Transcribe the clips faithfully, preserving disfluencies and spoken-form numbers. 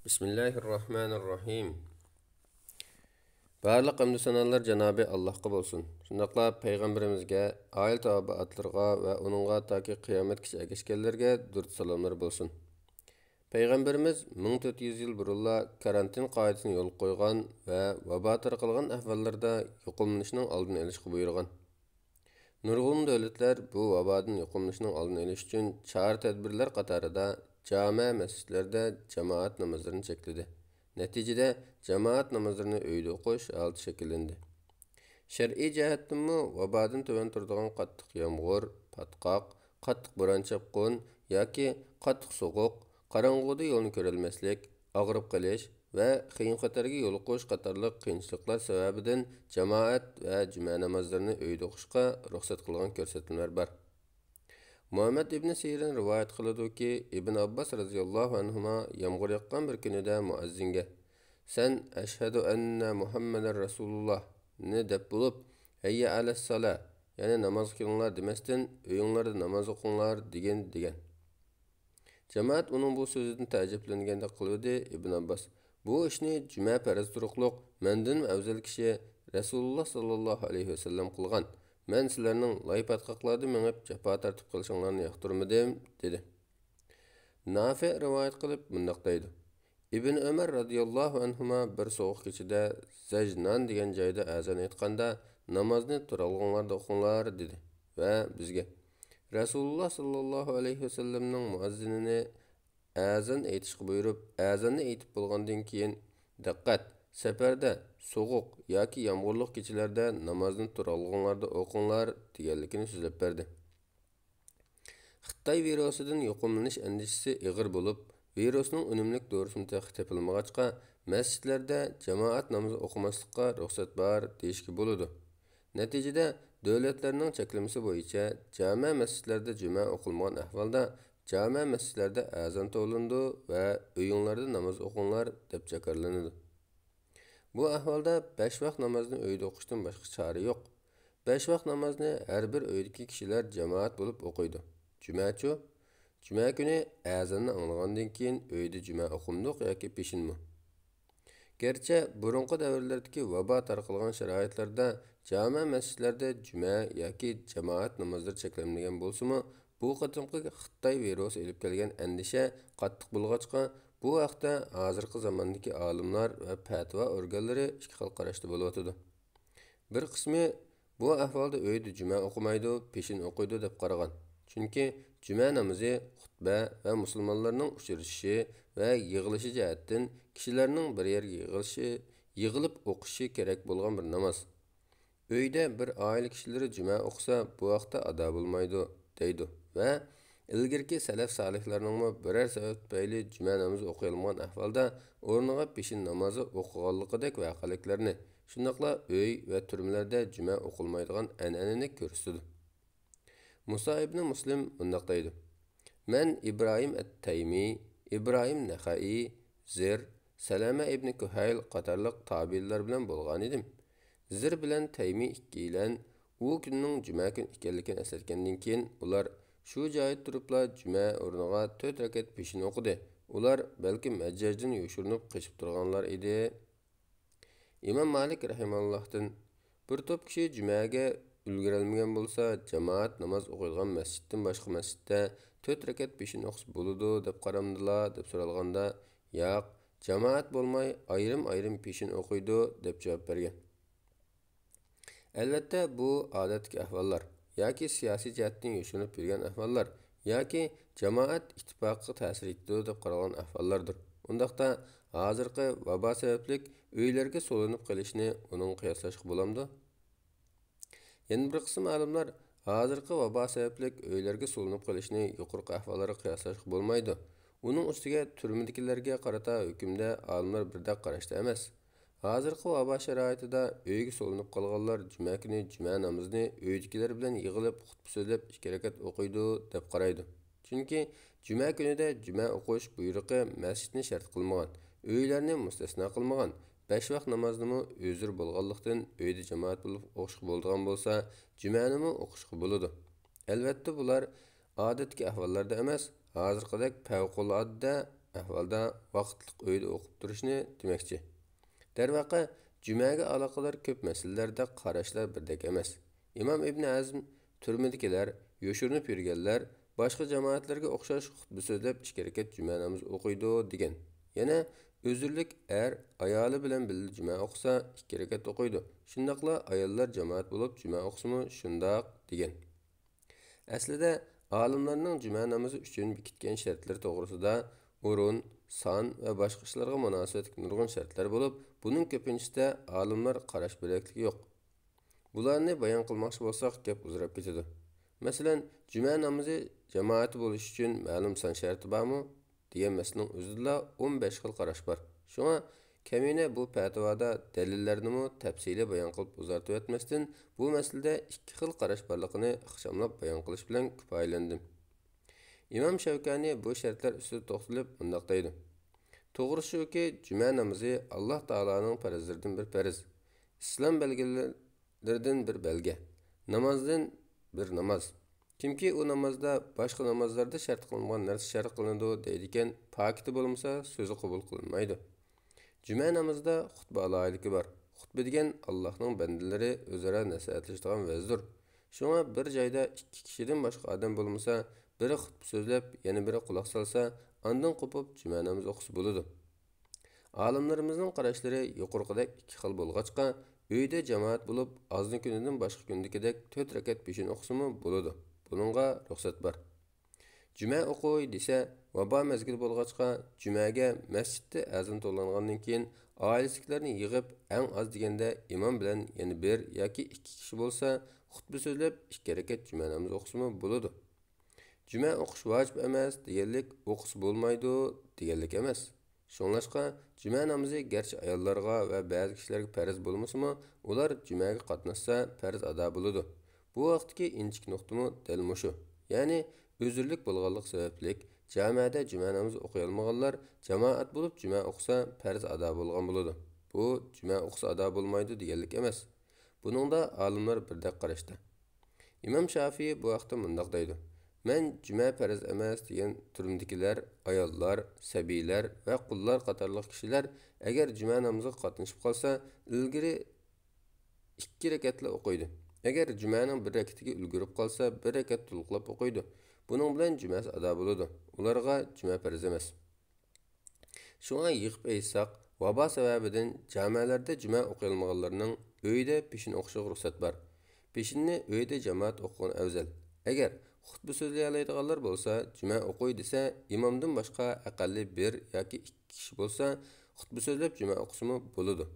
بىسمىللاھىررەھمانىررەھىم. بارلىق ھەمدۇ سانالار جانابى ئاللاھقا بولسۇن. شۇنداقلا پەيغەمبىرىمىزگە، ئائىلە تاۋابىئاتلىرىغا ۋە ئۇنىڭغا تاكى قىيامەتكىچە ئەگەشكەنلەرگە دۇرۇت سالاملار بولسۇن. پەيغەمبىرىمىز مىڭ تۆت يۈز يىل بۇرۇنلا كارانتىن قائىدىسىنى يولغا قويغان ۋە ۋابا تارقالغان ئەھۋاللاردا يۇقۇملىنىشنىڭ ئالدىنى ئېلىشقا بۇيرۇغان. نۇرغۇن دۆلەتلەر بۇ ۋابادىن يۇقۇملىنىشنىڭ ئالدىنى ئېلىش ئۈچۈن چارە-تەدبىرلەر قاتارىدا جامە مەسچىتلەردە جامائەت نامازلىرىنى چەكلىدى. نەتىجىدە، جامائەت نامازلىرىنى ئۆيدە ئوقۇش ھالىتى شەكىللەندى. شەرئىي جەھەتتىنمۇ ۋابادىن تۆۋەن تۇرىدىغان قاتتىق يامغۇر، پاتقاق، قاتتىق بوران-چاپقۇن ياكى قاتتىق سوغۇق، قاراڭغۇدا يولنى كۆرەلمەسلىك، ئاغرىپ قېلىش ۋە خېيىم-خەتەرگە يولۇقۇش قاتارلىق قىيىنچىلىقلار سەۋەبىدىن جامائەت ۋە جۈمە نامازلىرىنى ئۆيدە ئوقۇشقا رۇخسەت قىلغان كۆرسەتمىلەر بار. مۇھەممەد ئىبنى سىرىن رىۋايەت قىلىدۇكى، ئىبن ئابباس رەزىياللاھۇ ئەنھۇما يامغۇر ياغقان بىر كۈنىدە مۇئەززىنگە، سەن «ئەشھەدۇ ئەننە مۇھەممەدەن رەسۇلۇللاھ»نى دەپ بولۇپ، «ھەييە ئەلەسسالا»، يەنى «نامازغا كېلىڭلار» دېمەستىن، «ئۆيۈڭلاردا ناماز ئوقۇڭلار» دېگىن، دېگەن. جامائەت ئۇنىڭ بۇ سۆزىدىن تەئەججۈپلەنگەندەك قىلىۋىدى. ئىبن ئابباس، بۇ ئىشنى جۈمە پەرز تۇرۇقلۇق مەندىنمۇ ئەۋزەل كىشى رەسۇلۇللاھ ساللاللاھۇ ئەلەيھى ۋەسەللەم قىلغان. مەن سىلەرنىڭ لاي پاتقاقلاردا مېڭىپ جاپا تارتىپ قېلىشىڭلارنى ياقتۇرمىدىم، دېدى. نافىئ رىۋايەت قىلىپ مۇنداق دەيدۇ، ئىبن ئۆمەر رەزىياللاھۇ ئەنھۇما بىر سوغۇق كېچىدە زەجنان دېگەن جايدا ئەزان ئېيتقاندا، نامازنى تۇرالغۇڭلاردا ئوقۇڭلار، دېدى ۋە بىزگە، رەسۇلۇللاھ ساللاللاھۇ ئەلەيھى ۋەسەللەمنىڭ مۇئەززىنىنى ئەزان ئېيتىشقا بۇيرۇپ، ئەزاننى ئېيتىپ بولغاندىن كېيىن، دىققەت، سەپەردە، سوغۇق ياكى يامغۇرلۇق كېچىلەردە نامازنى تۇرالغۇڭلاردا ئوقۇڭلار، دېگەنلىكىنى سۆزلەپ بەردى. خىتاي ۋىرۇسىدىن يۇقۇملىنىش ئەندىشىسى ئېغىر بولۇپ، ۋىرۇسنىڭ ئۈنۈملۈك دورىسىمۇ تېخى تېپىلمىغاچقا، مەسچىتلەردە جامائەت نامىزى ئوقۇماسلىققا رۇخسەت بار دېيىشكە بولىدۇ. نەتىجىدە، دۆلەتلەرنىڭ چەكلىمىسى بويىچە جامە مەسچىتلەردە جۈمە ئوقۇلمىغان ئەھۋالدا، جامە مەسچىتلەردە ئەزان توۋلىنىدۇ ۋە «ئۆيۈڭلاردا ناماز ئوقۇڭلار» دەپ جاكارلىنىدۇ. بۇ ئەھۋالدا بەش ۋاق نامازنى ئۆيدە ئوقۇشتىن باشقا چارە يوق. بەش ۋاق نامازنى ھەر بىر ئۆيدىكى كىشىلەر جامائەت بولۇپ ئوقۇيدۇ. جۈمەچۇ؟ جۈمە كۈنى ئەزاننى ئاڭلىغاندىن كېيىن ئۆيدە جۈمە ئوقۇمدۇق ياكى پېشىنمۇ؟ گەرچە بۇرۇنقى دەۋرلەردىكى ۋابا تارقالغان شارائىتلاردا جامە مەسچىتلەردە جۈمە ياكى جامائەت نامازلىرى چەكلەنمىگەن بولسىمۇ، بۇ قېتىمقى خىتاي ۋىرۇسى ئېلىپ كەلگەن ئەندىشە قاتتىق بولغاچقا، بۇ ھەقتە ھازىرقى زاماندىكى ئالىملار ۋە پەتىۋا ئورگانلىرى ئىككى خىل قاراشتا بولۇۋاتىدۇ. بىر قىسمى بۇ ئەھۋالدا ئۆيدە جۈمە ئوقۇمايدۇ، پېشىن ئوقۇيدۇ دەپ قارىغان. چۈنكى جۈمە نامىزى خۇتبە ۋە مۇسۇلمانلارنىڭ ئۇچرىشىشى ۋە يىغىلىشى جەھەتتىن كىشىلەرنىڭ بىر يەرگە يىغىلىشى، يىغىلىپ ئوقۇشى كېرەك بولغان بىر ناماز. ئۆيدە بىر ئائىلە كىشىلىرى جۈمە ئوقۇسا، بۇ ھەقتە ئادا بولمايدۇ، دەيدۇ ۋە ئىلگىرىكى سەلەف سالىھلارنىڭمۇ بىرەر سەۋەب تۈپەيلى جۈمە نامىزى ئوقۇيالمىغان ئەھۋالدا ئورنىغا پېشىن نامازى ئوقۇغانلىقىدەك ۋەقەلىكلەرنى، شۇنداقلا ئۆي ۋە تۈرمىلەردە جۈمە ئوقۇلمايدىغان ئەنئەنىنى كۆرسىتىدۇ. مۇسا ئىبنى مۇسلىم مۇنداق دەيدۇ، مەن ئىبراھىم ئەت تەيمى، ئىبراھىم نەخەئىي، زىر، سەلەمە ئىبنى كۇھەيل قاتارلىق تابىئىنلار بىلەن بولغانىدىم. زىر بىلەن تەيمى ئىككىيلەن ئۇ كۈننىڭ جۈمە كۈنى ئىكەنلىكىنى ئەسلەتكەندىن كېيىن، ئۇلار شۇ جايدا تۇرۇپلا جۈمە ئورنىغا تۆت رەكەت پېشىن ئوقۇدى. ئۇلار بەلكىم ھەججاجدىن يوشۇرۇنۇپ قېچىپ تۇرغانلار ئىدى. ئىمام مالىك رەھىمەھۇللاھتىن، بىر توپ كىشى جۈمەگە ئۈلگۈرەلمىگەن بولسا، جامائەت ناماز ئوقۇيدىغان مەسچىتتىن باشقا مەسچىتتە تۆت رەكەت پېشىن ئوقۇسا بولىدۇ دەپ قارامدىلا دەپ سورالغاندا، ياق، جامائەت بولماي ئايرىم-ئايرىم پېشىن ئوقۇيدۇ دەپ جاۋاب بەرگەن. ئەلۋەتتە، بۇ ئادەتتىكى ئەھۋاللار ياكى سىياسىي جەھەتتىن يوشۇرۇنۇپ يۈرگەن ئەھۋاللار ياكى جامائەت ئىتتىپاقىغا تەسىر يېتىدۇ دەپ قارالغان ئەھۋاللاردۇر. ئۇنداقتا، ھازىرقى ۋابا سەۋەبلىك ئۆيلەرگە سولىنىپ قېلىشنى ئۇنىڭغا قىياسلاشقا بولامدۇ؟ يەنە بىر قىسىم ئالىملار ھازىرقى ۋابا سەۋەبلىك ئۆيلەرگە سولىنىپ قېلىشنى يۇقىرىقى ئەھۋاللارغا قىياسلاشقا بولمايدۇ. ئۇنىڭ ئۈستىگە تۈرمىدىكىلەرگە قارىتا ھۆكۈمدە ئالىملار بىردەك قاراشتا ئەمەس. ھازىرقى ۋابا شارائىتىدا ئۆيگە سولىنىپ قالغانلار جۈمە كۈنى جۈمە نامىزىنى ئۆيدىكىلەر بىلەن يىغىلىپ خۇتبە سۆزلەپ ئىككى رەكەت ئوقۇيدۇ دەپ قارايدۇ. چۈنكى جۈمە كۈنىدە جۈمە ئوقۇش بۇيرۇقى مەسچىتنى شەرت قىلمىغان، ئۆيلەرنى مۇستەسنا قىلمىغان، بەش ۋاق نامازنىمۇ ئۆزرە بولغانلىقتىن ئۆيدە جامائەت بولۇپ ئوقۇشقا بولىدىغان بولسا، جۈمەنىمۇ ئوقۇشقا بولىدۇ. ئەلۋەتتە، بۇلار ئادەتتىكى ئەھۋاللاردا ئەمەس، ھازىرقىدەك پەۋقۇلئاددە ئەھۋالدا ۋاقىتلىق ئۆيدە ئوقۇپ تۇرۇشنى دېمەكچى. دەرۋەقە، جۈمەگە ئالاقىدار كۆپ مەسىلىلەردە قاراشلار بىردەك ئەمەس. ئىمام ئىبن ھەزم تۈرمىدىكىلەر، يوشۇرۇنۇپ يۈرگەنلەر باشقا جامائەتلەرگە ئوخشاش خۇتبە سۆزلەپ ئىككى رەكەت جۈمە نامىزى ئوقۇيدۇ، دېگەن. يەنە ئۆزۈرلۈك ئەر ئايالى بىلەن بىللە جۈمە ئوقۇسا، ئىككى رەكەت ئوقۇيدۇ. شۇنداقلا ئاياللار جامائەت بولۇپ جۈمە ئوقۇسىمۇ شۇنداق، دېگەن. ئەسلىدە، ئالىملارنىڭ جۈمە نامىزى ئۈچۈن بېكىتكەن شەرتلىرى توغرىسىدا، ئورۇن، سان ۋە باشقا ئىشلارغا مۇناسىۋەتلىك نۇرغۇن شەرتلەر بولۇپ، بۇنىڭ كۆپىنچىسىدە ئالىملار قاراش بۆلەكلىكى يوق. بۇلارنى بايان قىلماقچى بولساق، گەپ ئۇزىراپ كېتىدۇ. مەسىلەن، جۈمە نامىزى جامائەتتە بولۇش ئۈچۈن مەلۇم سان شەرتى بارمۇ؟ دېگەن مەسىلىنىڭ ئۆزىدىلا ئون بەش خىل قاراش بار. شۇڭا كەمىنە بۇ پەتىۋادا دەلىللەرنىمۇ تەپسىلىي بايان قىلىپ ئۇزارتىۋەتمەستىن، بۇ مەسىلىدە ئىككى خىل قاراش بارلىقىنى ئىخچاملاپ بايان قىلىش بىلەن كۇپايىلەندىم. ئىمام شەۋكانى بۇ شەرتلەر ئۈستىدە توختىلىپ مۇنداق دەيدۇ: توغرىسى شۇكى، جۈمە نامىزى ئاللاھ تائالانىڭ پەرزلىرىدىن بىر پەرز، ئىسلام بەلگىلىرىدىن بىر بەلگە، نامازدىن بىر ناماز. كىمكى ئۇ نامازدا باشقا نامازلاردا شەرت قىلىنمىغان نەرسە شەرت قىلىنىدۇ دەيدىكەن، پاكىتى بولمىسا، سۆزى قوبۇل قىلىنمايدۇ. جۈمە نامىزىدا خۇتبە ئالاھىدىلىكى بار. خۇتبە دېگەن ئاللاھنىڭ بەندىلىرى ئۆزئارا نەسىھەتلىشىدىغان ۋەزدۇر. شۇڭا بىر جايدا ئىككى كىشىدىن باشقا ئادەم بولمىسا، بىرى خۇتبە سۆزلەپ، يەنە بىرى قۇلاق سالسا، ئاندىن قوپۇپ جۈمە نامىزى ئوقۇسا بولىدۇ. ئالىملىرىمىزنىڭ قاراشلىرى يۇقىرىقىدەك ئىككى خىل بولغاچقا، ئۆيدە جامائەت بولۇپ، ئازنى كۈنىدىن باشقا كۈندىكىدەك تۆت رەكەت پېشىن ئوقۇسىمۇ بولىدۇ. بۇنىڭغا رۇخسەت بار. جۈمە ئوقۇي دېسە، ۋابا مەزگىلى بولغاچقا، جۈمەگە مەسچىتتە ئەزان توۋلانغاندىن كېيىن، ئائىلىسىدىكىلەرنى يىغىپ، ئەڭ ئاز دېگەندە ئىمام بىلەن يەنە بىر ياكى ئىككى كىشى بولسا، خۇتبە سۆزلەپ، ئىككى رەكەت جۈمە نامىزى ئوقۇسىمۇ بولىدۇ. جۈمە ئوقۇش ۋاجىپ ئەمەس دېگەنلىك، ئوقۇسا بولمايدۇ دېگەنلىك ئەمەس. شۇڭلاشقا، جۈمە نامىزى گەرچە ئاياللارغا ۋە بەزى كىشىلەرگە پەرز بولمىسىمۇ، ئۇلار جۈمەگە قاتناشسا، پەرز ئادا بولىدۇ. بۇ ھەقتىكى ئىنچىكە نۇقتىمۇ دەل مۇشۇ. يەنى، ئۆزۈرلۈك بولغانلىقى سەۋەبلىك، جامەدە جۈمە نامىزى ئوقۇيالمىغانلار جامائەت بولۇپ جۈمە ئوقۇسا، پەرز ئادا بولغان بولىدۇ. بۇ جۈمە ئوقۇسا ئادا بولمايدۇ دېگەنلىك ئەمەس. بۇنىڭدا ئالىملار بىردەك قاراشتا. ئىمام شافىئى بۇ ھەقتە مۇنداق دەيدۇ: مەن جۈمە پەرز ئەمەس دېگەن تۈرمىدىكىلەر، ئاياللار، سەبىيلەر ۋە قۇللار قاتارلىق كىشىلەر ئەگەر جۈمە نامىزىغا قاتنىشىپ قالسا، ئىلگىرى ئىككى رەكەتلا ئوقۇيدۇ. ئەگەر جۈمەنىڭ بىر رەكىتىگە ئۈلگۈرۈپ قالسا، بىر رەكەت تولۇقلاپ ئوقۇيدۇ. بۇنىڭ بىلەن جۈمەسى ئادا بولىدۇ. ئۇلارغا جۈمە پەرز ئەمەس. شۇڭا يىغىپ ئېيتساق، ۋابا سەۋەبىدىن جامەلەردە جۈمە ئوقۇيالمىغانلارنىڭ ئۆيىدە پېشىن ئوقۇشىغا رۇخسەت بار. پېشىننى ئۆيدە جامائەت ئوقۇغىنى ئەۋزەل. ئەگەر خۇتبە سۆزلىيەلەيدىغانلار بولسا، جۈمە ئوقۇي دېسە، ئىمامدىن باشقا ئەقەللىي بىر ياكى ئىككى كىشى بولسا، خۇتبە سۆزلەپ جۈمە ئوقۇسىمۇ بولىدۇ.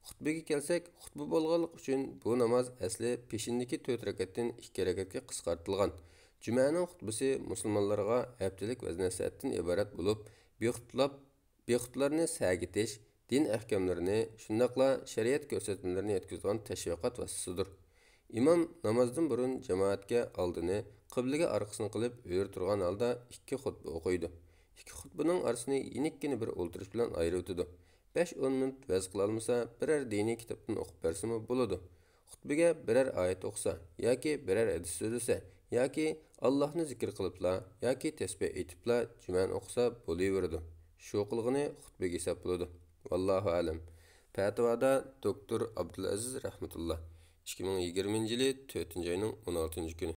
خۇتبىگە كەلسەك، خۇتبە بولغانلىقى ئۈچۈن بۇ ناماز ئەسلى پېشىندىكى تۆت رەكەتتىن ئىككى رەكەتكە قىسقارتىلغان. جۈمەنىڭ خۇتبىسى مۇسۇلمانلارغا ھەپتىلىك ۋەز-نەسىھەتتىن ئىبارەت بولۇپ، بىخۇتلاپ، بىخۇتلارنى سەگىتىش، دىن ئەھكاملىرىنى، شۇنداقلا شەرىئەت كۆرسەتمىلىرىنى يەتكۈزىدىغان تەشۋىقات ۋاسىتىسىدۇر. ئىمام نامازدىن بۇرۇن جامائەتكە ئالدىنى، قىبلىگە ئارقىسىنى قىلىپ ئۆرە تۇرغان ھالدا ئىككى خۇتبە ئوقۇيدۇ. ئىككى خۇتبىنىڭ ئارىسىنى يېنىككىنە بىر ئولتۇرۇش بىلەن ئايرىۋېتىدۇ. بەش-ئون مىنۇت ۋەز قىلالمىسا، بىرەر دىنىي كىتابتىن ئوقۇپ بەرسىمۇ بولىدۇ. خۇتبىگە بىرەر ئايەت ئوقۇسا ياكى بىرەر ھەدىس سۆزلىسە ياكى ئاللاھنى زىكىر قىلىپلا ياكى تەسبىھ ئېيتىپلا جۈمەنى ئوقۇسا بولۇۋېرىدۇ. شۇ قىلغىنى خۇتبىگە ھېساب بولىدۇ. ۋاللاھۇ ئەلەم. پەتىۋادا دوكتور ئابدۇلئەزىز رەھمەتۇللا، ئىككى مىڭ يىگىرمىنچى يىلى تۆتىنچى ئاينىڭ ئون ئالتىنچى كۈنى.